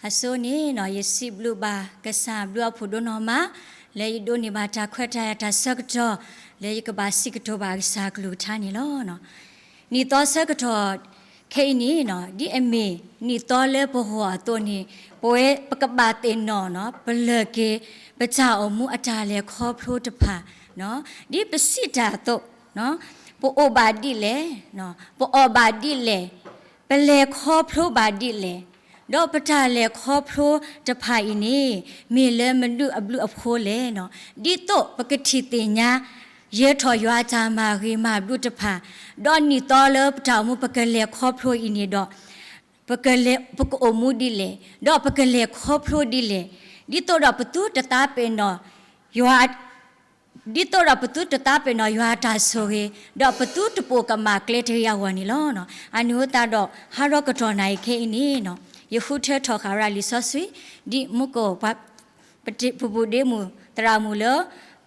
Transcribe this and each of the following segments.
အဆိန့ၣ် ယစံးဘျုးဘၣ်ကစၢ်ဘျုးအဖှိၣ်ဒိၣ်နီၢ်မး လၢယဒိးန့ၢ်ဘၣ်တၢ်ခွဲးတၢ်ယာ်တၢ်ဆၢကတီၢ် လၢယကဘၣ်စံးကတိၤဘၣ်ကစၢ်ကလုၢ်ကထါန့ၣ်လီၤ. နံၣ်သီဆၢကတီၢ်ခဲအံၤန့ၣ် ဒ်အမ့ၢ်နံၣ်သီလၢပဂီၢ်အသိးန့ၣ် ပဝဲပကဘၣ်သ့ၣ်နီၣ် ပလၢၢ်က့ၤ ပတၢ်အိၣ်မူအတၢ်လဲၤခီဖျိတဖၣ် ဒ်ပစံးတၢ်အသိး ပအိၣ်ဘၣ်ဒ်လဲၣ်, ပအီၣ်ဘၣ်ဒ်လဲၣ်, ပလဲၤခီဖျိဘၣ်ဒ်လဲၣ်, ဒီးပတၢ်လဲၤခီဖျိတဖၣ်အံၤန့ၣ် မ့ၢ်လၢမနုၤအဘျုးအဖှိၣ်လဲၣ်. ဒ်သိးပကထံၣ်သ့ၣ်ညါ ယဲထီၣ်ယွၤအတၢ်မၤဂ့ၤမၤဘျုးတဖၣ်, ဒီးနံၣ်သီလၢပတၢ်အိၣ်မူပကလဲၤခီဖျိအံၤန့ၣ်ဒီး ပကလဲၤ ပကအိၣ်မူဒ်လဲၣ်, ဒီးပကလဲၤခီဖျိဒ်လဲၣ်, ဒ်သိးဒီးပသုတသးပ့ၤနီၣ်ယွၤ ဒ်သိးဒီးပသုတသးပ့ၤနီၣ်ယွၤအတၢ်ဆိၣ်ဂ့ၤ, ဒီးပသုတပိာ်ကမၣ်ကျဲတဂ့ၤအဂီၢ်န့ၣ်လီၤ. အန့ၣ်အဃိသတးဒီး ဟးထီၣ်ကတီၢ်နၣ်ရံၣ်ခဲအံၤန့ၣ် ယဃုထၢထီၣ်ဃာ်ဝဲဒၣ်လံာ်စီဆှံ ဒ်မူကီၢ် ပပုၢ်ဒ့မုၣ်သရၣ်မုၣ်လၢ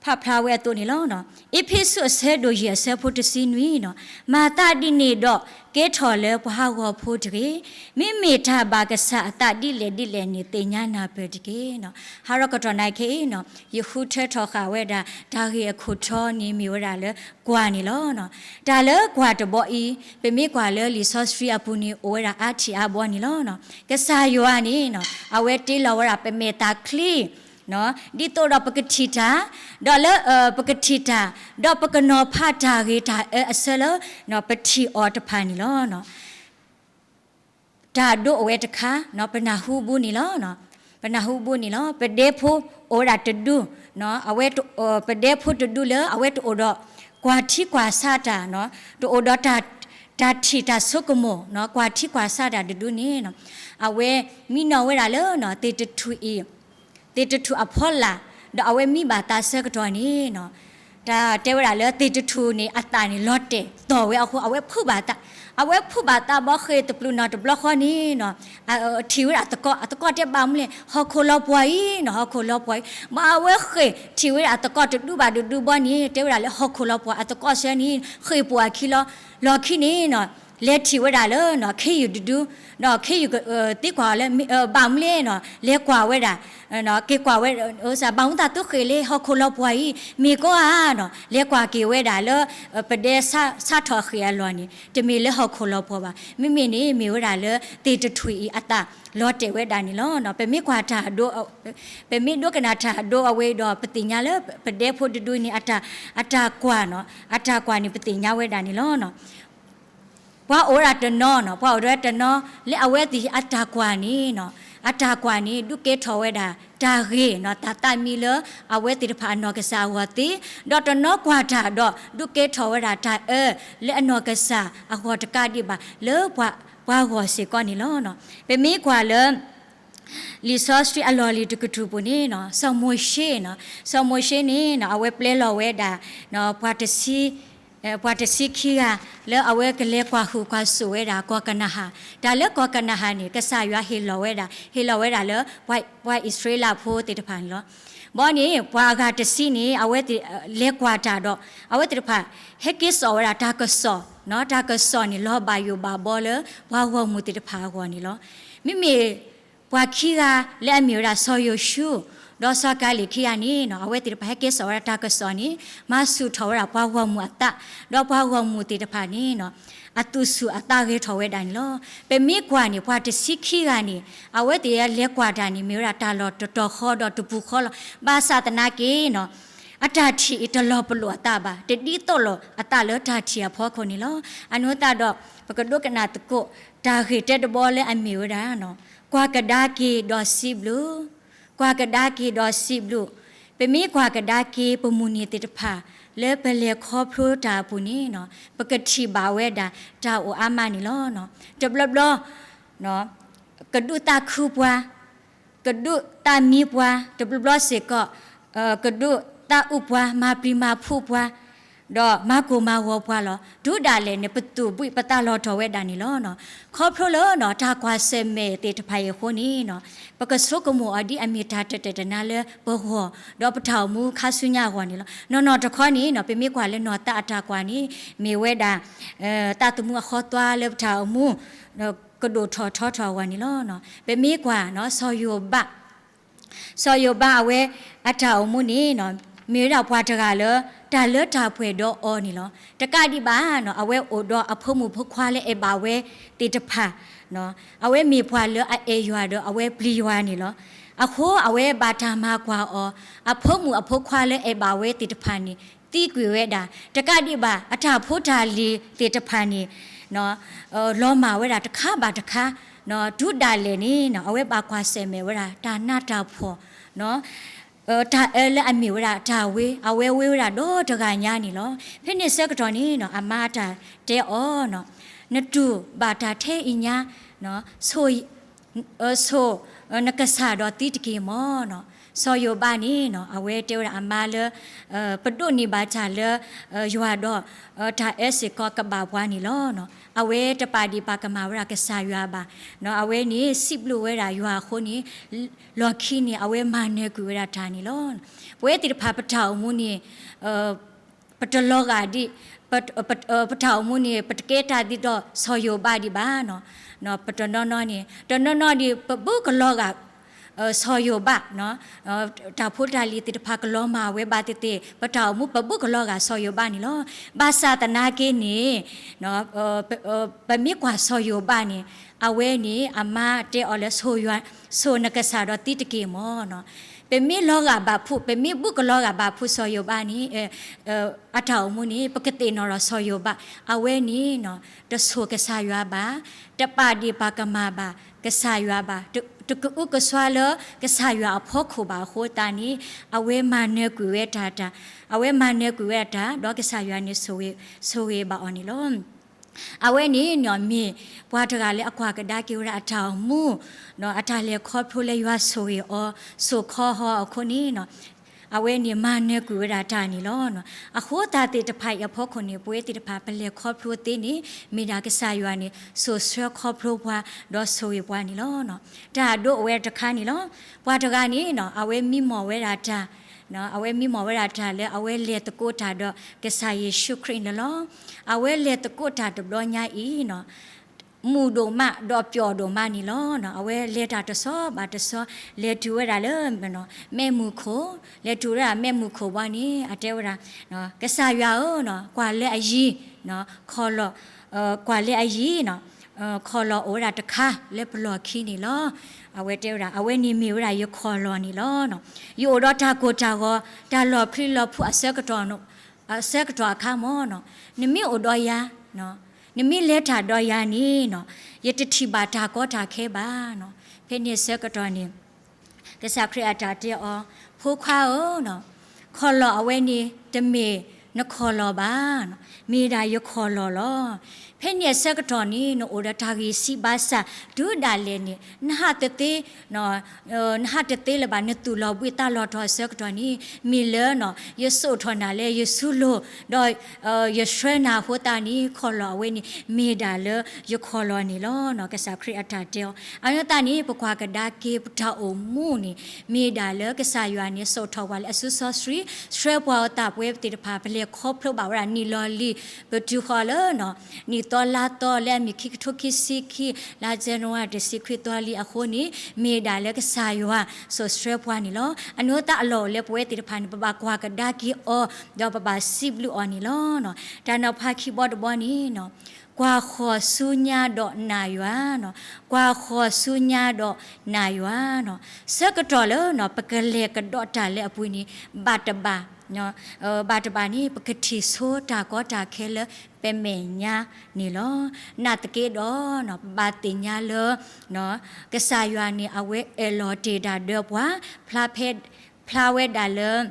ဖးဖျါဝဲအသိးန့ၣ်လီၤ. အ့းဖ့းစူးအဆၢဒိၣ်ယဲၢ်အဆၢဖိတဆံနွံန့ၣ်, မၤသးဒ်န့ၣ်ဒီး ကဲထီၣ်လၢပှၤဟးဂီၤဖိတဂ့ၤ, မ့မ့ၢ်တၢ်ဘၣ်ကစၢ်အသးဒ်လဲၣ်ဒ်လဲၣ်န့ၣ် သ့ၣ်ညါနၢ်ပၢၢ်တက့ၢ်. ဟးထီၣ်ကတီၢ်နၣ်ရံၣ်ခဲအံၤ ယဃုထၢထီၣ်ဃာ်ဝဲဒၣ် တၢ်ဂ့ၢ်အခိၣ်တီန့ၣ်မ့ၢ်ဝဲဒၣ်လၢကွၢ်န့ၣ်လီၤ. တၢ်လၢကွၢ်တဘီအံၤ ပမ့ၢ်ကွၢ်လၢလံာ်စီဆှံအပူၤန့ၣ် အိၣ်ဝဲဒၣ်အါထံၣ်အါဘီန့ၣ်လီၤ. ကစၢ်ယွၤန့ၣ် အဝဲတ့လီၤဝဲဒၣ်ပမဲာ်သးချံ ဒ်သိးဒီးပကထံၣ်တၢ်, ဒီးလၢပကထံၣ်တၢ်, ဒီးပကနီၤဖးတၢ်ဂ့ၤတၢ်အၢအဆၢလၢ ပထံၣ်အီၤတဖၣ်န့ၣ်လီၤ. တၢ်ဒိအဝဲတခါ ပနၢ်ဟူဘူးန့ၣ်လီၤ. ပနၢ်ဟူဘူးန့ၣ်လီၤ. ပဒဲဖိအိၣ်ဝဲဒၣ်တဒူ, အဝဲ ပဒဲဖိတဒူလၢအဝဲတအိၣ်ဒီး ကွၢ်ထံကွၢ်ဆးတၢ်, တအိၣ်ဒီး တၢ်ထံၣ်တၢ်ဆိကမိၣ် ကွၢ်ထံကွၢ်ဆးတၢ်တဒူန့ၣ် အဝဲမံနီၣ်ဝဲဒၣ်လၢ သ့ၣ်တထူၣ်အံၤ သ့ၣ်တထူၣ်အဖီလာ်, ဒီးအဝဲမံဘၣ်သးဆၢကတီၢ်န့ၣ် တၢ်တဲဝဲဒၣ်လၢ သ့ၣ်တထူၣ်န့ၣ် အသးန့ၣ်လီၤတဲာ်တီၢ်ဝဲအဃိ အဝဲဖုးဘၣ်သး, အဝဲဖုးဘၣ်သးဘီဃ့ၢ်တပျုာ်နီၢ်တဘျီဃီန့ၣ် ထံၣ်ဝဲဒၣ်သကိး, အသကိးတဲဘၣ်မနုၤလဲၣ် ဟီၣ်ခိၣ်လီၤပှီၢ်အံၤန့ၣ် ဟီၣ်ခိၣ်လီၤပှီၢ်အံၤ, ဘၣ်အဝဲဃ့ၢ်ထံၣ်ဝဲဒၣ်အသကိးတဒူဘၣ်တဒူဘီန့ၣ် တဲဝဲဒၣ်လၢဟီၣ်ခိၣ်လီၤပှီၢ် အသကိးဆၢန့ၣ် ဃ့ၢ်ပှၤခံလီၤ, လီၢ်ခံန့ၣ် လဲၤထံၣ်ဝဲဒၣ်လၢ ခ့ယုၢ်တဒူ, ခ့ယုၢ်သံကွၢ်အီၤလၢ ဘၣ်မနုၤလဲၣ် လဲၤကွၢ်ဝဲဒၣ်, က့ၤကွၢ်ဝဲ ဘၣ်မနုၤသးသုဃ့ၢ်လၢဟီၣ်ခိၣ်လီၤပှီၢ်အံၤ မ့ၢ်ကီဧါ, လဲၤကွၢ်က့ၤဝဲဒၣ်လၢ ပဒဲဆါထီၣ်ဃ့ၢ်အလီၢ်န့ၣ် တမ့ၢ်လၢဟီၣ်ခိၣ်လီၤပှီၢ်ဘၣ်, မ့မ့ၢ်န့ၣ် မ့ၢ်ဝဲဒၣ်လၢသ့ၣ်တထူၣ်အံၤအသးလီၤတဲာ်ဝဲဒၣ်န့ၣ်လီၤ. ပမ့ၢ်ကွၢ်တၢ်ဒိ ပမ့ၢ်ဒိကနၣ်တၢ်ဒိအဝဲဒီး ပသ့ၣ်ညါလၢပဒဲဖိတဒူန့ၣ် အတၢ်ကွၢ်, အတၢ်ကွၢ်န့ၣ် ပသ့ၣ်ညါဝဲဒၣ်န့ၣ်လီၤ. ပှၤအိၣ်ဝဲဒၣ်တနီၤ, ပှၤအိၣ်ဝဲတနီၤ လၢအဝဲသ့ၣ်အတၢ်ကွၢ်န့ၣ်, အတၢ်ကွၢ်န့ၣ် ဒုးကဲထီၣ်ဝဲဒၣ်တၢ်ဂ့ၤ တၢ်သးမံလၢအဝဲသ့ၣ်တဖၣ်အနီၢ်ကစၢ်အဂီၢ်သ့, ဒီးတနီၤကွၢ်တၢ်ဒီး ဒုးကဲထီၣ်ဝဲဒၣ်တၢ်အၢ လၢအနီၢ်ကစၢ်အဂီၢ်တကးဒံးဘၣ် လၢပှၤဂီၢ်စ့ၢ်ကီးန့ၣ်လီၤ. ပမ့ၢ်ကွၢ်လၢ လံာ်စီဆှံအလီၢ်လံၤတကတြူၢ်ပူၤန့ၣ် စီၤမိၤၡ့, စီၤမိၤၡ့န့ၣ် အဝဲပျဲလီၤဝဲဒၣ် ပှၤတဆံခံဂၤ လၢအဝဲကလဲၤကွၢ်ဟုၣ်ကွၢ်စိာ်ဝဲဒၣ်ကီၢ်ကနၤဧၣ်, တၢ်လၢကီၢ်ကနၤဧၣ်န့ၣ် ကစၢ်ယွၤဟ့ၣ်လီၤဝဲဒၣ်, ဟ့ၣ်လီၤဝဲဒၣ်လၢ ပှၤအံၣ်စရ့လးဖိသ့ၣ်တဖၣ်န့ၣ်လီၤ. ဘီန့ၣ် ပှၤအဂၤတဆံန့ၣ် အဝဲသ့ၣ်လဲၤကွၢ်တၢ်ဒီး အဝဲသ့ၣ်တဖၣ် ဟဲက့ၤစိာ်ဝဲဒၣ်တၢ်ကစီၣ်, တၢ်ကစီၣ်န့ၣ် လီၤဘၣ်ယိၣ်ဘၣ်ဘီလၢ ပှၤဂီၢ်မုၢ်သ့ၣ်တဖၣ်အဂီၢ်န့ၣ်လီၤ. မ့မ့ၢ် ပှၤခံဂၤလၢအမ့ၢ်ဝဲဒၣ်စီၤယိၤၡူး ဒီးစီၤကၤလ့းခံဂၤန့ၣ် အဝဲသ့ၣ်တဖၣ်ဟဲက့ၤစိာ်ဝဲဒၣ်တၢ်ကစီၣ်န့ၣ် မၤဆူၣ်ထီၣ်ဝဲဒၣ်ပှၤဂီၢ်မုၢ်အသး, ဒီးပှၤဂီၢ်မုၢ်သ့ၣ်တဖၣ်န့ၣ် အသူၣ်ဆူၣ်အသးဂဲၤထီၣ်ဝဲဒၣ်န့ၣ်လီၤ. ပမ့ၢ်ကွၢ်န့ၣ် ပှၤတဆံခံဂၤန့ၣ် အဝဲသ့ၣ်လဲၤကွၢ်တၢ်န့ၣ် မ့ၢ်ဝဲဒၣ်တၢ်လီၢ်တတီၤဃီဒီးတပူၤဃီလီၤ. ဘၣ်ဆၣ်သနာ်က့ အတၢ်ထံၣ်အံၤတလီၤပလိာ်အသးဘၣ်, တဒ်သိးလိာ်အသးလၢတၢ်ထံၣ်အဖီခိၣ်န့ၣ်လီၤ. အန့ၣ်အဃိသတးဒီး ပကဒိကနၣ်သကိး တၢ်ဂ့ၢ်တဲတဘီလၢအမ့ၢ်ဝဲဒၣ် ကွၢ်ကဒါက့ၤဒီးစံးဘျုး, ကွၢ်ကဒါက့ၤဒီးစံးဘျုး. ပမ့ၢ်ကွၢ်ကဒါက့ၤပမုၢ်နံၤသ့ၣ်တဖၣ် လၢပလဲၤခီဖျိတၢ်အပူၤန့ၣ် ပကထံၣ်ဘၣ်ဝဲဒၣ်တၢ်အိၣ်အါမးန့ၣ်လီၤ. တဘျီဘျီ ကဒုးသးခုပှၤ, ကဒုးသးမံပှၤ, တဘျီဘျီစ့ၢ်ကီး ကဒုးသးအုးပှၤ, မၤပျံၤမၤဖုးပှၤ, ဒီးမၤကိၢ်မၤဂီၤပှၤလီၤ. တုၤဒၣ်လဲာ်န့ၣ် ပသူၣ်ဘှံးပသးလီၤထီၣ်ဝဲဒၣ်န့ၣ်လီၤ. ခီဖျိလၢတၢ်ကွၢ်ဆၢၣ်မဲာ်သ့ၣ်တဖၣ်အံၤအဃိန့ၣ် ပကဆိကမိၣ်အီၤဒ်အမ့ၢ်တၢ်တဲာ်တဲာ်တနါလၢပဂီၢ်, ဒီးပတၢ်အိၣ်မူခါဆူညါအဂီၢ်န့ၣ်လီၤ. နီၢ်နီၢ်တခီန့ၣ် ပမ့ၢ်ကွၢ်လၢနီၢ်သးအတၢ်ကွၢ်န့ၣ် မ့ၢ်ဝဲဒၣ် သးသမူအဃီသွါလၢပတၢ်အိၣ်မူ ကဒိၣ်ထီၣ်ထီထီၣ်အဂီၢ်န့ၣ်လီၤ. ပမ့ၢ်ကွၢ် စီၤယိၤဘး, စီၤယိၤဘးအဝဲအတၢ်အိၣ်မူန့ၣ် မ့ၢ်ဝဲဒၣ်ပှၤတဂၤလၢ တၢ်လၢတၢ်ပှဲၤဒီးအီၤန့ၣ်လီၤ. တကးဒံးဘၣ် အဝဲအိၣ်ဒီးအဖိမုၣ်ဖိခွါလၢအဲၣ်ဘၣ်ဝဲသ့ၣ်တဖၣ်, အဝဲမ့ၢ်ပှၤလၢအအဲၣ်ယွၤဒီးအဝဲပျံၤယွၤန့ၣ်လီၤ. အဃိအဝဲဘၣ်တၢ်မၤကွၢ်အီၤ, အဖိမုၣ်အဖိခွါလၢအဲၣ်ဘၣ်ဝဲသ့ၣ်တဖၣ်န့ၣ် သံကွံာ်ဝဲဒၣ်, တကးဒံးဘၣ် အတၢ်ဖိတၢ်လံၤသ့ၣ်တဖၣ်န့ၣ် လီၤမၢ်ဝဲဒၣ်တခါဘၣ်တခါ, တုၤဒၣ်လဲာ်န့ၣ် အဝဲဘၣ်ကွၢ်ဆၢၣ်မဲာ်ဝဲဒၣ် တၢ်နးတၢ်ဖှီၣ် တၢ်အၢလၢအမ့ၢ်ဝဲဒၣ်တၢ်ဝ့, အဝဲဝ့ဝဲဒၣ်ဒီတဂၤညါန့ၣ်လီၤ. ဖဲန့ၣ်ဆၢကတီၢ်န့ၣ် အမါတၢ်တဲအီၤ, နတူၢ်ဘၣ်တၢ်ထဲအံၤညါ, ဆိၣ် ဆိၣ်နကစၢ်ဒီးသံတက့ၢ်မၢ်. စီၤယိၤဘးန့ၣ် အဝဲတဲဝဲဒၣ်အမါလၢ ပဒိးန့ၢ်ဘၣ်တၢ်လၢ ယွၤဒီး တၢ်အၢစ့ၢ်ကီးကဘၣ်ပှၤန့ၣ်လီၤ. အဝဲတပာ်ဒံးပာ်ကမၣ်ဝဲဒၣ်ကစၢ်ယွၤဘၣ်, အဝဲန့ၣ်စံးဘျုးဝဲဒၣ်ယွၤအဃိန့ၣ် လီၢ်ခံန့ၣ် အဝဲမၤနၢၤကွံာ်ဝဲဒၣ်တၢ်န့ၣ်လီၤ. ပဝဲသ့ၣ်တဖၣ်ပတၢ်အိၣ်မူန့ၣ် ပတလီၤဂာ်ဒံး, ပတၢ်အိၣ်မူန့ၣ် ပတကဲတၢ်ဒ်သိးစီၤယိၤဘးဒံးဘၣ်. ပတနီၤနီၤန့ၣ် တနီၤနီၤဒံး ပဘူးကလီၤဂာ် စီၤယိၤဘး, တၢ်ဖိတၢ်လံၤသ့ၣ်တဖၣ်ကလီၤမၢ်ဝဲဘၣ်သ့ၣ်သ့ၣ် ပတၢ်အိၣ်မူပဘူးကလီၤဂာ်စီၤယိၤဘးန့ၣ်လီၤ. ဘၣ်ဆၣ်သနာ်က့န့ၣ် ပမ့ၢ်ကွၢ်စီၤယိၤဘးန့ၣ် အဝဲန့ၣ် အမါတဲအီၤလၢ ဆိၣ်နကစၢ်ဒီးသံတက့ၢ်မၢ်. ပမ့ၢ်လီၤဂာ်ဘၣ်ဖုး ပမ့ၢ်ဘူးကလီၤဂာ်ဘၣ်ဖုးစီၤယိၤဘးန့ၣ် အတၢ်အိၣ်မူန့ၣ် ပကသ့ၣ်နီၣ်ဒီးစီၤယိၤဘး အဝဲန့ၣ် တဆိၣ်ကစၢ်ယွၤဘၣ်, တပာ်ဒံးပာ်ကမၣ်ဘၣ်ကစၢ်ယွၤဘၣ်, တကအုကစွါလၢကစၢ်ယွၤအဖီခိၣ်ဘၣ်အဃိသတးန့ၣ် အဝဲမၤနၢၤကွံာ်ဝဲတၢ်, အဝဲမၤနၢၤကွံာ်ဝဲတၢ် ဒီးကစၢ်ယွၤန့ၣ် ဆိၣ်ဂ့ၤဘၣ်အီၤန့ၣ်လီၤ. အဝဲန့ၣ် မ့ၢ်ပှၤတဂၤလၢအကွၢ်ကဒါက့ၤဝဲဒၣ်အတၢ်အိၣ်မူ, အတၢ်လဲၤခီဖျိလၢယွၤဆိၣ်ဂ့ၤအီၤ, ဆိၣ်ခီဟီအီၤအဃိန့ၣ် အဝဲန့ၣ်မၤနၢၤကွံာ်ဝဲဒၣ်တၢ်န့ၣ်လီၤ. အဃိသတးသ့ၣ်တဖၣ်အံၤအဖီခိၣ်န့ၣ် ပဝဲသ့ၣ်တဖၣ်ပလဲၤခီဖျိသ့န့ၣ် မ့ၢ်ဒၣ်ကစၢ်ယွၤန့ၣ် စိာ်ဆှၢခီဖျိပှၤ ဒီးဆိၣ်ဂ့ၤပှၤန့ၣ်လီၤ. တၢ်ဒိအိၣ်ဝဲတခါန့ၣ်လီၤ. ပှၤတဂၤန့ၣ် အဝဲမံမီၢ်ဝဲဒၣ်တၢ်, အဝဲမံမီၢ်ဝဲဒၣ်တၢ်လၢအဝဲလဲၤသကိးတၢ်ဒီးကစၢ်ယ့ၣ်ၡူးခရံာ်န့ၣ်လီၤ. အဝဲလဲၤသကိးတၢ်တဘျီညါအံၤ မုာ်ဒိၣ်မး ဒီးပျီၣ်ဒိၣ်မးန့ၣ်လီၤ. အဝဲလဲၤတၢ်တဆီဘၣ်တဆီ လဲၤတုၤဝဲဒၣ်လၢ မဲးမုၢ်ခိၣ်, လဲၤတုၤဝဲဒၣ်မဲးမုၢ်ခိၣ်ဘီန့ၣ် အတဲဝဲဒၣ်, ကစၢ်ယွၤဧၢ, ကွၢ်လၢအယံၤ, ခီၣ်လီၢ်, ကွၢ်လၢအယံၤ, ခီၣ်လီၢ်အိၣ်ဝဲဒၣ်တခါလၢပလီၢ်ခံန့ၣ်လီၤ. အဝဲတဲဝဲဒၣ် အဝဲန့ၣ်မ့ၢ်ဝဲဒၣ်ယခီၣ်လီၢ်န့ၣ်လီၤ. ယအိၣ်ဒီးတၢ်ကိၢ်တၢ်ဂီၤ တၢ်လီၤပျံၤလီၤဖုးအဆၢကတီၢ် အဆၢကတီၢ်အခါမၢ်, နမ့ၢ်အိၣ်ဒီးယၤ, နမ့ၢ်လဲၤတၢ်ဒီးယၤန့ၣ် ယတထံၣ်ဘၣ်တၢ်ကီတၢ်ခဲဘၣ်. ဖဲန့ၣ်အဆၢကတီၢ်န့ၣ် ကစၢ်ခရံာ်အတၢ်တဲအီၤ, ဖိခွါဧၢ, ခီၣ်လီၢ်အဝဲန့ၣ် တမ့ၢ်နခီၣ်လီၢ်ဘၣ်, မ့ၢ်ဒၣ်ယခီၣ်လီၢ်လီၤ. ဖဲန့ၣ်အဆၢကတီၢ်န့ၣ် နအိၣ်ဒီးတၢ်ဂံၢ်ဆံးဘါစၢ် တုၤဒၣ်လဲာ်န့ၣ် နဟးတသ့ နဟးတသ့လၢၤဘၣ် နသူၣ်လီၤဘှံးသးလီၤထီၣ်အဆၢကတီၢ်န့ၣ် မ့ၢ်လၢ ယစိာ်ထီၣ်နၤလၢယစုလိၤ ဒီးယဆှၢနၤအဃိသတးန့ၣ် ခီၣ်လီၢ်အဝဲန့ၣ် မ့ၢ်ဒၣ်လၢယခီၣ်လီၢ်န့ၣ်လီၤ. ကစၢ်ခရံာ်အတၢ်တဲအီၤ အဃိသတးန့ၣ် ပကွၢ်ကဒါက့ၤပတၢ်အိၣ်မူန့ၣ် မ့ၢ်ဒၣ်လၢကစၢ်ယွၤန့ၣ် စိာ်ထီၣ်ပှၤလၢအစုစီဆှံ ဆှၢပှၤအသး ပဝဲသ့ၣ်တဖၣ် ပလဲၤခီဖျိဘၣ်ဝဲဒၣ်နံၣ်လီၤလံၤ ပတုၤဃီၤလၢ နံၣ်သီလါသီလၢအမ့ၢ်ခံကထိခံဆံခံ လါ January တဆံခွံသီလံအဃိန့ၣ် မ့ၢ်ဒၣ်လၢကစၢ်ယွၤ စိာ်ဆှၢပှၤန့ၣ်လီၤ. အနီၢ်သးအလီၢ်အိၣ်လၢပဝဲသ့ၣ်တဖၣ်န့ၣ် ပဘၣ်ကွၢ်ကဒါက့ၤအီၤ ဒီးပဘၣ်စံးဘျုးအီၤန့ၣ်လီၤ. တၢ်နီၤဖးခံဘီတဘီန့ၣ် ကွၢ်ဃီၤဆူညါဒီးနာ်ယွၤ, ကွၢ်ဃီၤဆူညါဒီးနာ်ယွၤ, ဆၢကတီၢ်လၢ ပကလဲၤကဒီးတၢ်လၢအပူၤန့ၣ် ဘၣ်တဘၣ် ဘၣ်တဘၣ်န့ၣ် ပကထံၣ်ဆိတၢ်ကီတၢ်ခဲလၢပမဲာ်ညါန့ၣ်လီၤ. နာ်သက့ဒီး ပဘၣ်သ့ၣ်ညါလၢ ကစၢ်ယွၤန့ၣ် အဝဲအဲၣ်လီၤတ့ၢ်တၢ်ဒီးပှၤ ဖျါဖဲ ဖျါဝဲဒၣ်လၢ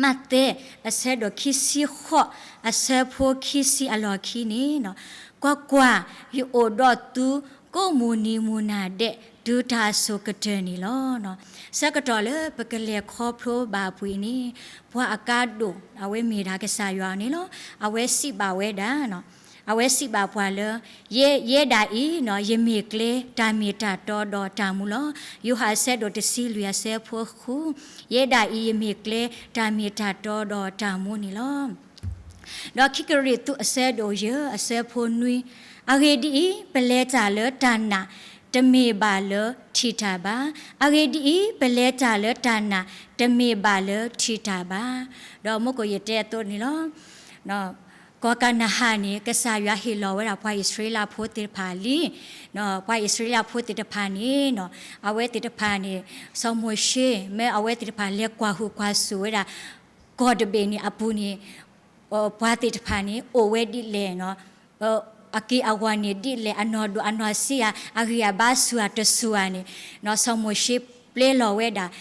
မးသဲ အဆၢဒိၣ်ခံဆံဃိး အဆၢဖိခံဆံအလီၢ်ခံန့ၣ် ကွၢ်ကွၢ်, ယအိၣ်ဒီးသုကိးမုၢ်နံၤမုၢ်နၤဒဲး တုၤတၢ်အစိၤကတၢၢ်န့ၣ်လီၤ. ဆၢကတီၢ်လၢပကလဲၤခီဖျိဘၣ်အပူၤန့ၣ် ပှၤအကါဒိၣ် အဝဲမ့ၢ်ဒၣ်ကစၢ်ယွၤန့ၣ်လီၤ. အဝဲစံးဘၣ်ဝဲဒၣ် အဝဲစံးဘၣ်ပှၤလၢ ယဲဒၣ်အံၤ ယမ့ၢ်ကျဲ တၢ်မ့ၢ်တၢ်တီဒီးတၢ်မူလီၤ. ယိၤဟၣ်အဆၢဒိၣ်တဆံလွံၢ် အဆၢဖိဃု, ယဲဒၣ်အံၤ ယမ့ၢ်ကျဲ တၢ်မ့ၢ်တၢ်တီဒီးတၢ်မူန့ၣ်လီၤ. ဒီးခံကရံၣ်သူးအဆၢဒိၣ်ယဲၢ် အဆၢဖိနွံ အဂ့ၢ်ဒ်အံၤ, ပလဲၤတၢ်လၢတၢ်နာ်, တမ့ၢ်ဘၣ်လၢထံၣ်တၢ်ဘၣ်. အဂ့ၢ်ဒ်အံၤ, ပလဲၤတၢ်လၢတၢ်နာ်, တမ့ၢ်ဘၣ်လၢထံၣ်တၢ်ဘၣ်. ဒီးမုၢ်ကိၣ်ယတဲအသိးန့ၣ်လီၤ. ကီၢ်ကနၤအၣ်န့ၣ် ကစၢ်ယွၤဟ့ၣ်လီၤဝဲဒၣ်ပှၤအံၣ်စရ့လးဖိသ့ၣ်တဖၣ်လံ. ပှၤအံၣ်စရ့လးဖိသ့ၣ်တဖၣ်န့ၣ် အဝဲသ့ၣ်တဖၣ်န့ၣ် စီၤမိၤၡ့ မ့ၢ်အဝဲသ့ၣ်တဖၣ်လဲၤကွၢ်ဟုၣ်ကွၢ်စူၣ်ဝဲဒၣ် ကီၢ်တဘ့ၣ်န့ၣ်အပူၤန့ၣ် ပှၤသ့ၣ်တဖၣ်န့ၣ် အိၣ်ဝဲဒ်လဲၣ်, အက့ၢ်အဂီၤန့ၣ်ဒ်လဲၣ်, အနီၢ်ဒိၣ်အနီၢ်ဆံးဧါ, အဂံၢ်အဘါဆူၣ်ဧါတဆူၣ်ဧါန့ၣ် စီၤမိၤၡ့ပျဲလီၤဝဲဒၣ်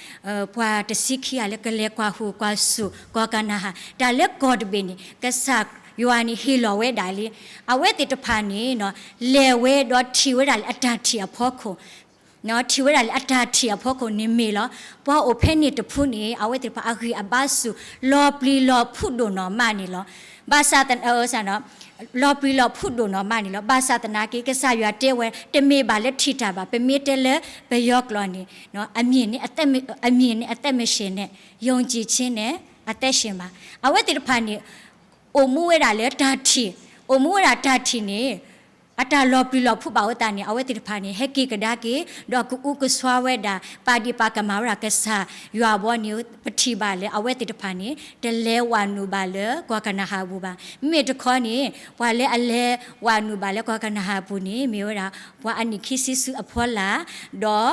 ပှၤတဆံခံဂၤလၢကလဲၤကွၢ်ဟုၣ်ကွၢ်စူၣ် ကီၢ်ကနၤအၣ်, တၢ်လၢကီၢ်တဘ့ၣ်န့ၣ် ကစၢ်ယွၤန့ၣ်ဟ့ၣ်လီၤဝဲဒၣ်လံ. အဝဲသ့ၣ်တဖၣ်န့ၣ် လဲၤဝဲဒီးထံၣ်ဝဲဒၣ်လၢအတၢ်ထံၣ်အဖီခိၣ် ထံၣ်ဝဲဒၣ်လၢအတၢ်ထံၣ်အဖီခိၣ်န့ၣ်မ့ၢ်လီၤ. ပှၤအိၣ်ဖဲန့ၣ်တဖုန့ၣ် အဝဲသ့ၣ်တဖၣ်အဂံၢ်အဘါဆူၣ် လီၤပျံၤလီၤဖုးဒိၣ်နီၢ်မးန့ၣ်လီၤ. ဘၣ်ဆၣ်သနာ် လီၤပျံၤလီၤဖုးဒိၣ်နီၢ်မးန့ၣ်လီၤ. ဘၣ်ဆၣ်သနာ်က့ ကစၢ်ယွၤတဲဝဲ တမ့ၢ်ဘၣ်လၢထံၣ်တၢ်ဘၣ်. ပမ့ၢ်တဲလၢပယီၤကျိာ်န့ၣ် အမြင်နဲ့ အသက်မရှင်နဲ့ ယုံကြည်ခြင်းနဲ့ အသက်ရှင်ပါ. အဝဲသ့ၣ်တဖၣ်န့ၣ် အိၣ်မူဝဲဒၣ်လၢတၢ်ထံၣ်, အိၣ်မူဝဲဒၣ်တၢ်ထံၣ်န့ၣ် အတၢ်လီၤပျံၤလီၤဖုးဘၣ်အသးန့ၣ် အဝဲသ့ၣ်တဖၣ်န့ၣ် ဟဲက့ၤကဒါက့ၤ ဒီးကအုကစွါဝဲဒၣ် ပာ်ဒံးပာ်ကမၣ်ဝဲဒၣ်ကစၢ်ယွၤဘီန့ၣ် ပထံၣ်ဘၣ်လၢအဝဲသ့ၣ်တဖၣ်န့ၣ် တလဲၤဝးနုာ်ဘၣ်လၢကီၢ်ကနၤအၣ်အပူၤဘၣ်. မ့မ့ၢ်တခီန့ၣ် ပှၤလၢအလဲၤဝးနုာ်ဘၣ်လၢကီၢ်ကနၤအၣ်အပူၤန့ၣ် မ့ၢ်ဝဲဒၣ် ပှၤအနံၣ်ခံဆံဆူအဖီလာ် ဒီး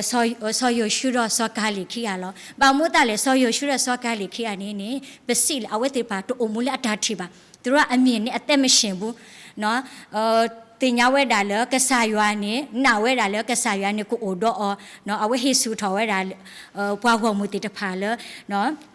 စီၤယိၤၡူဒီးစီၤကၤလ့းခံဂၤလီၤ. ဘၣ်မနုၤအဃိလဲၣ်, စီၤယိၤၡူဒီးစီၤကၤလ့းခံဂၤန့ၣ်န့ၣ် ပစံးလၢအဝဲသ့ၣ်တဖၣ်တအိၣ်မူလၢအတၢ်ထံၣ်ဘၣ်. သူတို့အမြင်န့ၣ် အသက်မရှင်ဘူး သ့ၣ်ညါဝဲဒၣ်လၢကစၢ်ယွၤန့ၣ် နာ်ဝဲဒၣ်လၢကစၢ်ယွၤန့ၣ်ကအိၣ်ဒီးအီၤ, အဝဲဟ့ၣ်ဆူၣ်ထီၣ်ဝဲဒၣ် ပှၤဂီၢ်မုၢ်သ့ၣ်တဖၣ်လၢ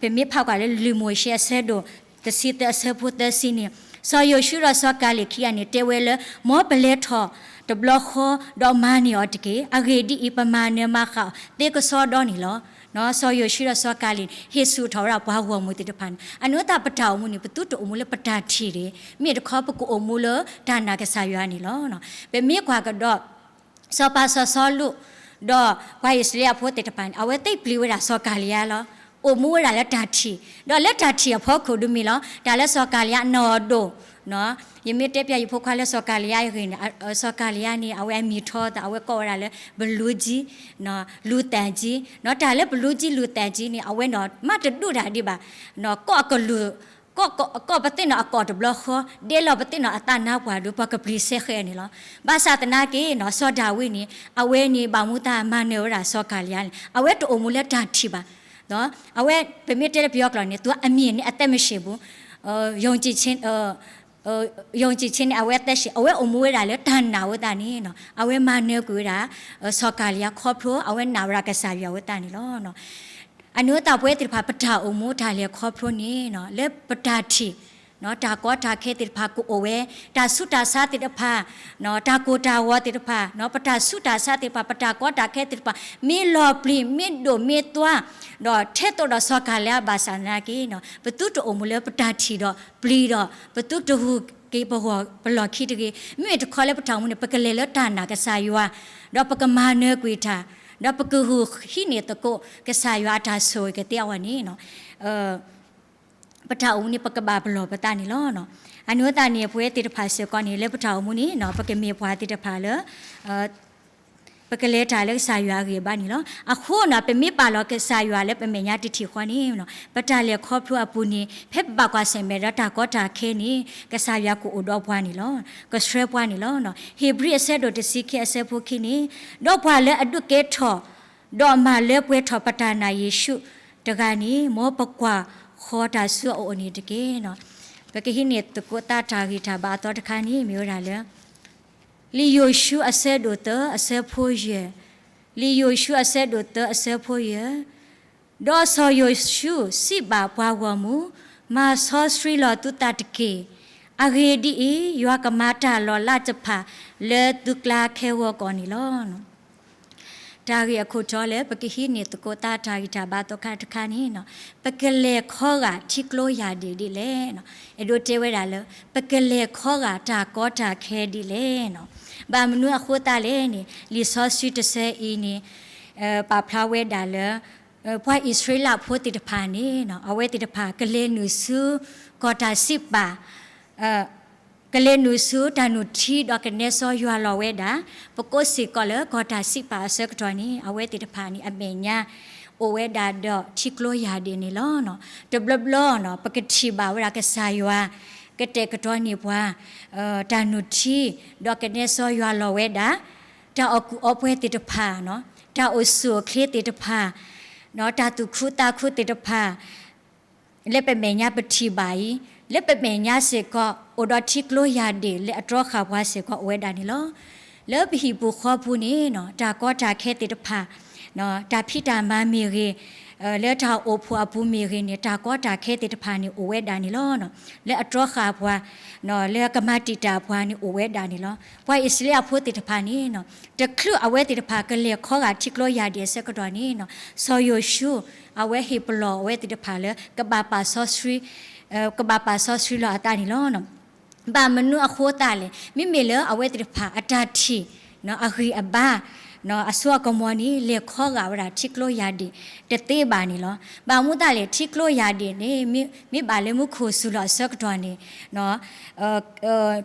ပမ့ၢ်ဖးကွၢ်လၢလံာ်မိၤၡ့အဆၢဒိၣ်တဆံသၢအဆၢဖိသၢဆံန့ၣ် စီၤယိၤၡူဒီးစီၤကၤလ့းခံဂၤန့ၣ်တဲဝဲလၢ မ်ပလဲၤထီၣ်တဘျီဃီ ဒီးမၤန့ၢ်အီၤတက့ၢ်. အဂ့ၢ်ဒ်အံၤ, ပမၤနၢၤမၤဃၣ်အီၤသ့ကစီဒီန့ၣ်လီၤ. စီၤယိၤၡူဒီးစီၤကၤလ့းန့ၣ် ဟ့ၣ်ဆူၣ်ထီၣ်ဝဲဒၣ်ပှၤဂီၢ်မုၢ်သ့ၣ်တဖၣ်န့ၣ် အနီၢ်သးပတၢ်အိၣ်မူန့ၣ် ပသုတအိၣ်မူလၢပတၢ်ထံၣ်တဂ့ၤ, မ့ၢ်တခီပကအိၣ်မူလၢတၢ်နာ်ကစၢ်ယွၤန့ၣ်လီၤ. ပမ့ၢ်ကွၢ်ကဒီး စီၤပၤစီၤစီလူး ဒီးပှၤအံၣ်စရ့လးဖိသ့ၣ်တဖၣ်န့ၣ် အဝဲသ့ၣ်ပျံၤဝဲဒၣ်စီၤကၤလံယါလီၤ. အိၣ်မူဝဲဒၣ်လၢတၢ်ထံၣ်, ဒီးလၢတၢ်ထံၣ်အဖီခိၣ်ဒုးမ့ၢ်လီၤ. တၢ်လၢစီၤကၤလံယါအနီၢ်ဒိၣ် ယမ့ၢ်တဲပျဲယဖိခွါလၢစီၤကၤလံယါအဂ့ၢ်န့ၣ် စီၤကၤလံယါန့ၣ် အဝဲအမံၤထီသး အဝဲကိးဝဲဒၣ်လၢ ပလူကၠံ လူသၣ်ကၠံ, တၢ်လၢပလူကၠံလူသၣ်ကၠံန့ၣ် အဝဲနီၢ်မးတဒူၣ်တၢ်ဒံးဘၣ်, ကိးအကလုၢ် ကိးပသ့ၣ်နီၣ်အကိာ်တဘျီဃီ, ဒဲလီၤပသ့ၣ်နီၣ်အသးနါပှၢ်ဒီး ပှၤကပျံၤစဲဃဲန့ၣ်လီၤ. ဘၣ်ဆၣ်သနာ်က့ စီၤဒၤဝံးန့ၣ် အဝဲန့ၣ်ဘၣ်မူသးမၤနၢၤဝဲဒၣ်စီၤကၤလံယါန့ၣ် အဝဲတအိၣ်မူလၢတၢ်ထံၣ်ဘၣ်. အဝဲပမ့ၢ်တဲလၢပယီၤကျိာ်န့ၣ် သူအမြင်န့ၣ် အသက်မရှင်ဘူး ယုံကြည်ခြင်းန့ၣ် အဝဲအသက်ရှင် အဝဲအိၣ်မူဝဲဒၣ်လၢတၢ်နာ်ဝဲသတးန့ၣ် အဝဲမၤနၢၤကွံာ်ဝဲဒၣ် စီၤကၤလံယါခီဖျိ အဝဲနာ်ဝဲဒၣ်ကစၢ်ယွၤဝဲသတးန့ၣ်လီၤ. အနီၢ်သးပဝဲသ့ၣ်တဖၣ် ပတၢ်အိၣ်မူတၢ်လဲၤခီဖျိန့ၣ် လၢပတၢ်ထံၣ် တၢ်ကီတၢ်ခဲသ့ၣ်တဖၣ်ကအိၣ်ဝဲ, တၢ်ဆူးတၢ်ဆါသ့ၣ်တဖၣ် တၢ်ကိၢ်တၢ်ဂီၤသ့ၣ်တဖၣ် ပတၢ်ဆူးတၢ်ဆါသ့ၣ်တဖၣ် ပတၢ်ကီတၢ်ခဲသ့ၣ်တဖၣ် မ့ၢ်လီၤပျံၤ မ့ၢ်ဒိၣ်မ့ၢ်သွါ ဒီးထဲသိးဒီးစီၤကၤလံယါဘၣ်ဆၣ်သနာ်က့ ပသုတအိၣ်မူလၢပတၢ်ထံၣ်ဒီးပျံၤဒီး ပသုတဟူးက့ၤပဂီၢ်ပလီၢ်ခံတဂ့ၤ. မ့မ့ၢ်တခီလၢပတၢ်အိၣ်မူန့ၣ် ပကလဲၤလၢတၢ်နာ်ကစၢ်ယွၤ ဒီးပကမၤနၢၤကွံာ်တၢ် ဒီးပကဟူးဟံးန့ၢ်သကိး ကစၢ်ယွၤအတၢ်ဆိၣ်ဂ့ၤကသ့အဂီၢ်န့ၣ် ပတၢ်အိၣ်မူန့ၣ် ပကဘၣ်ပလီၢ်ပသးန့ၣ်လီၤ. အနီၢ်သးန့ၣ် ပဝဲသ့ၣ်တဖၣ်စ့ၢ်ကီးန့ၣ် လၢပတၢ်အိၣ်မူန့ၣ် ပကမ့ၢ်ပှၤသ့ၣ်တဖၣ်လၢ ပကလဲၤတၢ်လၢကစၢ်ယွၤအဂံၢ်အဘါန့ၣ်လီၤ. အဃိန့ၣ် ပမ့ၢ်ပာ်လီၤကစၢ်ယွၤလၢပမဲာ်ညါတထံၣ်ဃီန့ၣ် ပတၢ်လဲၤခီဖျိအပူၤန့ၣ် ဖဲပဘၣ်ကွၢ်ဆၢၣ်မဲာ်ဒီးတၢ်ကီတၢ်ခဲန့ၣ် ကစၢ်ယွၤကအိၣ်ဒီးပှၤန့ၣ်လီၤ. ကဆှၢပှၤန့ၣ်လီၤ. ဧ့ၤဘြံၤအဆၢဒိၣ်တဆံခံအဆၢဖိခံန့ၣ် ဒီးပှၤလၢအဒုးကဲထီၣ် ဒီးမၤလၢပှဲၤထီၣ်ပတၢ်နာ်ယ့ၣ်ၡူးတဂၤန့ၣ် မ်ပကွၢ်ဃီၤတၢ်ဆူအအိၣ်န့ၣ်တက့ၢ်. ပကဟံးန့ၢ်သကိးသးတၢ်ဂံၢ်တၢ်ဘါအသီတခါန့ၣ် မ့ၢ်ဝဲဒၣ်လၢ လံာ်ယိၤၡူအဆၢဒိၣ်သၢအဆၢဖိယဲၢ်, လံာ်ယိၤၡူအဆၢဒိၣ်သၢအဆၢဖိယဲၢ်, ဒီးစီၤယိၤၡူစံးဘၣ်ပှၤဂီၢ်မုၢ်, မၤစီဆှံလီၤသုသးတက့ၢ်. အဂ့ၢ်ဒ်အံၤ, ယွၤကမၤတၢ်လီၤလးတဖၣ်လၢသုကျါခဲဂီၤကီၢ်န့ၣ်လီၤ. တၢ်ဂ့ၢ်အခိၣ်တီလၢပကဟံးန့ၢ်သကိးသးတၢ်ဂံၢ်တၢ်ဘါသီခါတခါန့ၣ်, ပကလဲၤခီဂာ်ထံကျိယၢ်ဒ့ၣ်ဒ်လဲၣ်. အဲၣ်ဒိးတဲဝဲဒၣ်လၢ ပကလဲၤခီဂာ်တၢ်ကီတၢ်ခဲဒ်လဲၣ်. ဘၣ်မနုၤအဃိသတးလဲၣ်န့ၣ် လံာ်စီဆှံတဆၢအံၤန့ၣ် ပာ်ဖျါဝဲဒၣ်လၢ ပှၤအံၣ်စရ့လးဖိသ့ၣ်တဖၣ်န့ၣ် အဝဲသ့ၣ်တဖၣ်ကလဲၤနုာ်ဆူ ကီၢ်တၢ်စံးပာ် က ကလဲၤနုာ်ဆူတၢ်နုၢ်ထံဒီးကနဲစီယွၤလီၤဝဲဒၣ်, ပကိးစ့ၢ်ကီးလၢကီၢ်တၢ်စံးပာ်အဆၢကတီၢ်န့ၣ် အဝဲသ့ၣ်တဖၣ်န့ၣ် အမဲာ်ညါ အိၣ်ဝဲဒၣ်ဒီးထံကျိယၢ်ဒ့ၣ်န့ၣ်လီၤ. တဘျီဘျီ ပကထံၣ်ဘၣ်ဝဲဒၣ်ကစၢ်ယွၤ ကတဲာ်ကတီၤန့ၢ်ပှၤ တၢ်နုၢ်ထံ ဒီးကနဲစီယွၤလီၤဝဲဒၣ် တၢ်အီၣ်ကူၣ်အီပှဲၤသ့ၣ်တဖၣ်, တၢ်အိၣ်ဆူၣ်အိၣ်ချ့သ့ၣ်တဖၣ်, တၢ်သူၣ်ခုသးခုသ့ၣ်တဖၣ် လၢပမဲာ်ညါပထံၣ်ဘၣ်အံၤ, လၢပမဲာ်ညါစ့ၢ်ကီး အိၣ်ဒီးထံကျိယၢ်ဒ့ၣ်လၢအတြီဃာ်ပှၤစ့ၢ်ကီးအိၣ်ဝဲဒၣ်န့ၣ်လီၤ. လၢပဟံၣ်ပူၤဃီပူၤန့ၣ် တၢ်ကီတၢ်ခဲသ့ၣ်တဖၣ်, တၢ်ဖံးတၢ်မၤမ့ၢ်ဂ့ၤ, လၢတၢ်အိၣ်ဖှိၣ်အပူၤမ့ၢ်ဂ့ၤန့ၣ် တၢ်ကီတၢ်ခဲသ့ၣ်တဖၣ်န့ၣ်အိၣ်ဝဲဒၣ်န့ၣ်လီၤ. လၢအတြီဃာ်ပှၤ, လၢကမၤတံာ်တာ်ပှၤန့ၣ်အိၣ်ဝဲဒၣ်န့ၣ်လီၤ. ပှၤအံၣ်စရ့လးဖိသ့ၣ်တဖၣ်န့ၣ် တချုးအဝဲသ့ၣ်တဖၣ်ကလဲၤခီဂာ်ထံကျိယၢ်ဒ့ၣ်အဆၢကတီၢ်န့ၣ် စီၤယိၤၡူ အဝဲဟ့ၣ်ပလီၢ်အဝဲသ့ၣ်တဖၣ်လၢ ကဘၣ်ပာ်စီဆှံ, ကဘၣ်ပာ်စီဆှံလီၤအသးန့ၣ်လီၤ. ဘၣ်မနုၤအဃိသတးလဲၣ်, မ့မ့ၢ်လၢအဝဲသ့ၣ်တဖၣ်အတၢ်ထံၣ် အဂံၢ်အဘါ အစိအကမီၤန့ၣ် လဲၤခီဂာ်ဝဲဒၣ်ထံကျိယၢ်ဒ့ၣ်တသ့ဘၣ်န့ၣ်လီၤ. ဘၣ်မနုၤသတးလဲၣ်, ထံကျိယၢ်ဒ့ၣ်န့ၣ် မ့ၢ်ဘၣ်လၢမူခိၣ်စူၤလီၤအဆၢကတီၢ်န့ၣ်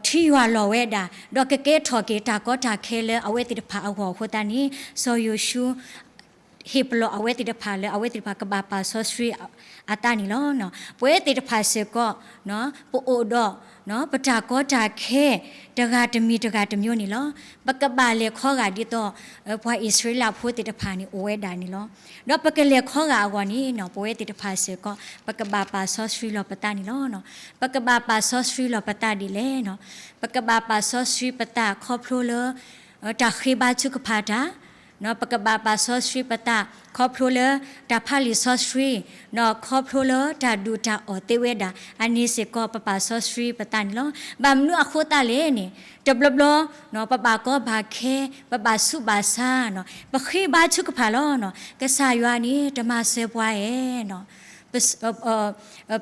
ထံယွၤလီၤဝဲဒၣ် ဒီးကကဲထီၣ်က့ၤတၢ်ကီတၢ်ခဲလၢအဝဲသ့ၣ်တဖၣ်အဂီၢ်အဃိသတးန့ၣ် စီၤယိၤၡူ ဟ့ၣ်ပလီၢ်အဝဲသ့ၣ်တဖၣ်လၢအဝဲသ့ၣ်တဖၣ်ကဘၣ်ပာ်စီဆှံအသးန့ၣ်လီၤ. ပဝဲသ့ၣ်တဖၣ်စ့ၢ်ကီး ပအိၣ်ဒီး ပတၢ်ကီတၢ်ခဲ တဂၤတမံၤတဂၤတမံၤန့ၣ်လီၤ. ပကဘၣ်လဲၤခီဂာ်ဒ်သိး ပှၤအံၣ်စရ့လးဖိသ့ၣ်တဖၣ်န့ၣ်အိၣ်ဝဲဒၣ်န့ၣ်လီၤ. ဒီးပကလဲၤခီဂာ်အဂီၢ်န့ၣ် ပဝဲသ့ၣ်တဖၣ်စ့ၢ်ကီး ပကဘၣ်ပာ်စီဆှံလီၤပသးန့ၣ်လီၤ. ပကဘၣ်ပာ်စီဆှံလီၤပသးဒ်လဲၣ်. ပကဘၣ်ပာ်စီဆှံပသးခီဖျိလၢ တၢ်ဃ့ဘါထုကဖၣ်တၢ်, ပကဘၣ်ပာ်စီဆှံပသး ခီဖျိလၢတၢ်ဖးလံာ်စီဆှံ, ဒီးခီဖျိလၢတၢ်ဒုၣ်တၢ်အီၣ်သ့ဝဲဒၣ် အန့ၣ်စ့ၢ်ကီးပပာ်စီဆှံပသးန့ၣ်လီၤ. ဘၣ်မနုၤအဃိသတးလဲၣ်န့ၣ် တဘျီဘျီ ပဘၣ်ကီဘၣ်ခဲ, ပဘၣ်ဆူးဘၣ်ဆါ, ပဃ့ဘါထုကဖၣ်လီၤ. ကစၢ်ယွၤန့ၣ် တမၤစၢၤပှၤဧါ.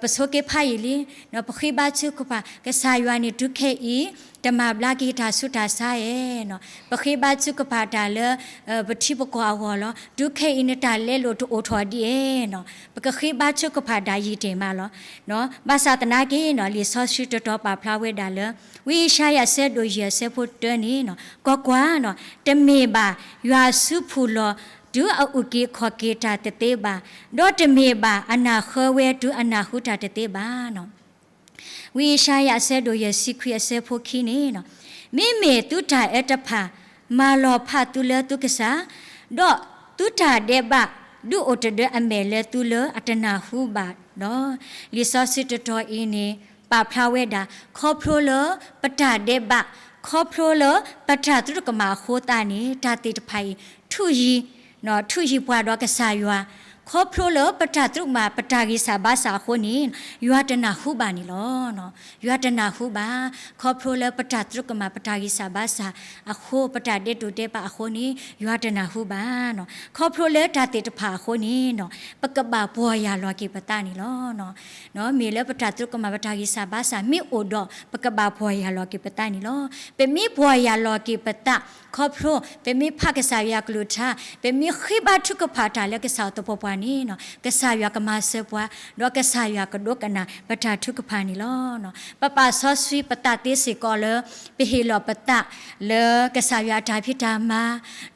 ပဆိက့ဖးယံာ်လံ, ပဃ့ဘါထုကဖၣ် ကစၢ်ယွၤန့ၣ် တုၤခဲအံၤ တမၤဘျါက့ၤတၢ်ဆူးတၢ်ဆါဧါ. ပဃ့ဘါထုကဖၣ်တၢ်လၢ ပထံပကီၢ်အဂီၢ်လီၤ. တုၤခဲအံၤနတၢ်လဲလိာ်တအိၣ်ထီၣ်ဒ်ဧါ. ပကဃ့ဘါထုကဖၣ်တၢ်ယံာ်တ့ၢ်မးလီၤ. ဘၣ်ဆၣ်သနာ်က့ လံာ်စီဆှံတတီၤပာ်ဖျါဝဲဒၣ်လၢ ဝံယၡါယၤအဆၢဒိၣ်ယဲၢ်အဆၢဖိတၢန့ၣ်, ကွၢ်ကွၢ်, တမ့ၢ်ဘၣ်ယွၤစုဖူၣ်လီၤ တုၤအအုၣ်က့ၤခီၣ်က့ၤတၢ်တသ့ဘၣ်, ဒီးတမ့ၢ်ဘၣ်အနၢ်ဃၢဝဲတုၤအနၢ်ဟူတၢ်တသ့ဘၣ်. ဝံယၡါယၤအဆၢဒိၣ်ယဲၢ်ဆံခွံအဆၢဖိခံန့ၣ်, မ့မ့ၢ်သုတၢ်အၢတဖၣ် မၤလီၤဖးသုလၢသုကစၢ်, ဒီးသုတၢ်ဒဲးဘး ဒုးအိၣ်တဒၢအမဲာ်လၢသုလၢအတနၢ်ဟူဘၣ်ဒီး, လံာ်စီဆှံတတီၤအံၤန့ၣ် ပာ်ဖျါဝဲဒၣ် ခီဖျိလၢပတၢ်ဒဲးဘး, ခီဖျိလၢပတၢ်သရူးကမၣ်အဃိသတးန့ၣ် တၢ်သ့ၣ်တဖၣ်အံၤ ထုးယံၤ ထုးယံၤပှၤဒီးကစၢ်ယွၤ, ခီဖျိလၢပတၢ်သရူးကမၣ် ပတၢ်ဂံၢ်စၢ်ဘါစၢ်အဃိန့ၣ် ယွၤတနၢ်ဟူဘၣ်န့ၣ်လီၤ. ယွၤတနၢ်ဟူဘၣ်. ခီဖျိလၢပတၢ်သရူးကမၣ် ပတၢ်ဂံၢ်စၢ်ဘါစၢ်အဃိ ပတၢ်ဒဲးတိာ်ဒဲးဘးအဃိန့ၣ် ယွၤတနၢ်ဟူဘၣ်. ခီဖျိလၢတၢ်သ့ၣ်တဖၣ်အဃိန့ၣ် ပကဘၣ်ပီၢ်ယၢ်လီၤက့ၤပသးန့ၣ်လီၤ. မ့ၢ်လၢပတၢ်သရူးကမၣ် ပတၢ်ဂံၢ်စၢ်ဘါစၢ်မ့ၢ်အိၣ်ဒီး ပကဘၣ်ပီၢ်ယၢ်လီၤက့ၤပသးန့ၣ်လီၤ. ပမ့ၢ်ပီၢ်ယၢ်လီၤက့ၤပသး ခီဖျိ ပမ့ၢ်ဖးကစၢ်ယွၤကလုၢ်ကထါ, ပမ့ၢ်ဃ့ဘါထုကဖၣ်တၢ်လၢကစၢ်အသပှၢ်ပှၢ်န့ၣ် ကစၢ်ယွၤကမၤစၢၤပှၤ, ဒီးကစၢ်ယွၤကဒိကနၣ်ပတၢ်ထုကဖၣ်န့ၣ်လီၤ. ပပာ်စီဆှံပသးသ့စ့ၢ်ကီးလၢ ပဟ့ၣ်လီၤပသးလၢကစၢ်ယွၤအတၢ်ဖံးတၢ်မၤ,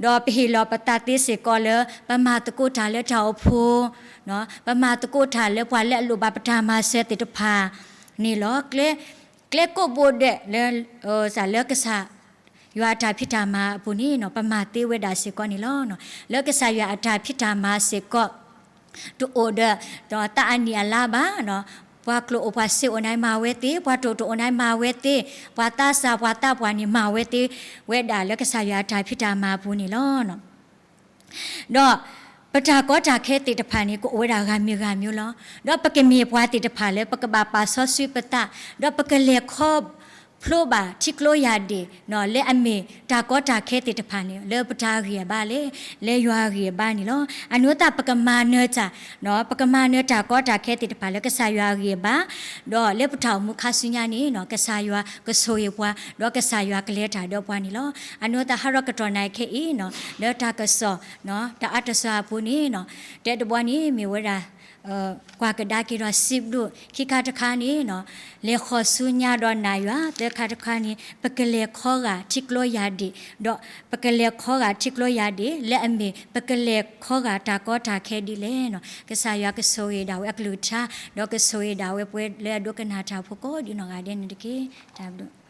ဒီးပဟ့ၣ်လီၤပသးသ့စ့ၢ်ကီးလၢ ပမၤသကိးတၢ်လၢတၢ်အိၣ်ဖှိၣ်, ပမၤသကိးတၢ်လၢပှၤလၢအလိၣ်ဘၣ်ပတၢ်မၤစၢၤသ့ၣ်တဖၣ်န့ၣ်လီၤ. ကျဲကိးဘိဒဲးလၢ လၢကစၢ်ယွၤအတၢ်ဖံးတၢ်မၤအပူၤန့ၣ် ပမၤသ့ဝဲဒၣ်စ့ၢ်ကီးန့ၣ်လီၤ. လၢကစၢ်ယွၤအတၢ်ဖံးတၢ်မၤစ့ၢ်ကီး တအိၣ်ဒီး သးအနံၣ်အလါဘၣ်, ပှၤကျိၣ်အိၣ်ပှၤစ့အိၣ်န့ၣ်မၤဝဲသ့, ပှၤတိာ်တအိၣ်န့ၣ်မၤဝဲသ့, ပှၤသးစၢ်ပှၤသးပှၢ်န့ၣ်မၤဝဲသ့ဝဲဒၣ်လၢကစၢ်ယွၤအတၢ်ဖံးတၢ်မၤအပူၤန့ၣ်လီၤ. ဒီးပတၢ်ကီတၢ်ခဲသ့ၣ်တဖၣ်န့ၣ် ကအိၣ်ဝဲဒၣ်ဂၤမံၤဂၤမံၤလီၤ. ဒီးပကမ့ၢ်ပှၤသ့ၣ်တဖၣ်လၢပကဘၣ်ပာ်စီဆှံပသး, ဒီးပကလဲၤခီဖျိဘၣ်ထံကျိယၢ်ဒ့ၣ် လၢအမ့ၢ်တၢ်ကီတၢ်ခဲသ့ၣ်တဖၣ်န့ၣ် လၢပတၢ်ဂံၢ်အဘါလဲၣ်, လၢယွၤအဂံၢ်အဘါန့ၣ်လီၤ. အနီၢ်သးပကမၤနၢၤတၢ်, ပကမၤနၢၤတၢ်ကီတၢ်ခဲသ့ၣ်တဖၣ်လၢကစၢ်ယွၤအဂံၢ်အဘါ, ဒီးလၢပတၢ်အိၣ်မူခါဆူညါန့ၣ် ကစၢ်ယွၤကဆိၣ်ဂ့ၤပှၤ, ဒီးကစၢ်ယွၤကလဲၤတၢ်ဒီးပှၤန့ၣ်လီၤ. အနီၢ်သးဟးထီၣ်ကတီၢ်နၢ်ခဲအံၤ လၢတၢ်ကစီၣ် တၢ်အါတစီၤအပူၤန့ၣ် တဲတဘီန့ၣ်မ့ၢ်ဝဲဒၣ် ကွၢ်ကဒါက့ၤဒီးစံးဘျုး, ခံခါတခါန့ၣ် လဲၤဃီၤဆူညါဒီးနာ်ယွၤ, သၢခါတခါန့ၣ် ပကလဲၤခီဂာ်ထံကျိယၢ်ဒ့ၣ်, ဒီးပကလဲၤခီဂာ်ထံကျိယၢ်ဒ့ၣ် လၢအမ့ၢ် ပကလဲၤခီဂာ်တၢ်ကီတၢ်ခဲဒ်လဲၣ်န့ၣ်. ကစၢ်ယွၤကဆိၣ်ဂ့ၤဒၣ်ဝဲအကလုၢ်ကထါ, ဒီးကဆိၣ်ဂ့ၤဒၣ်ဝဲပှၤလၢအဒိကနၣ်တၢ်ဖိကိးဒ်နီၢ်ဂၤဒဲးန့ၣ်တက့ၢ်. တၢ်ဘျုး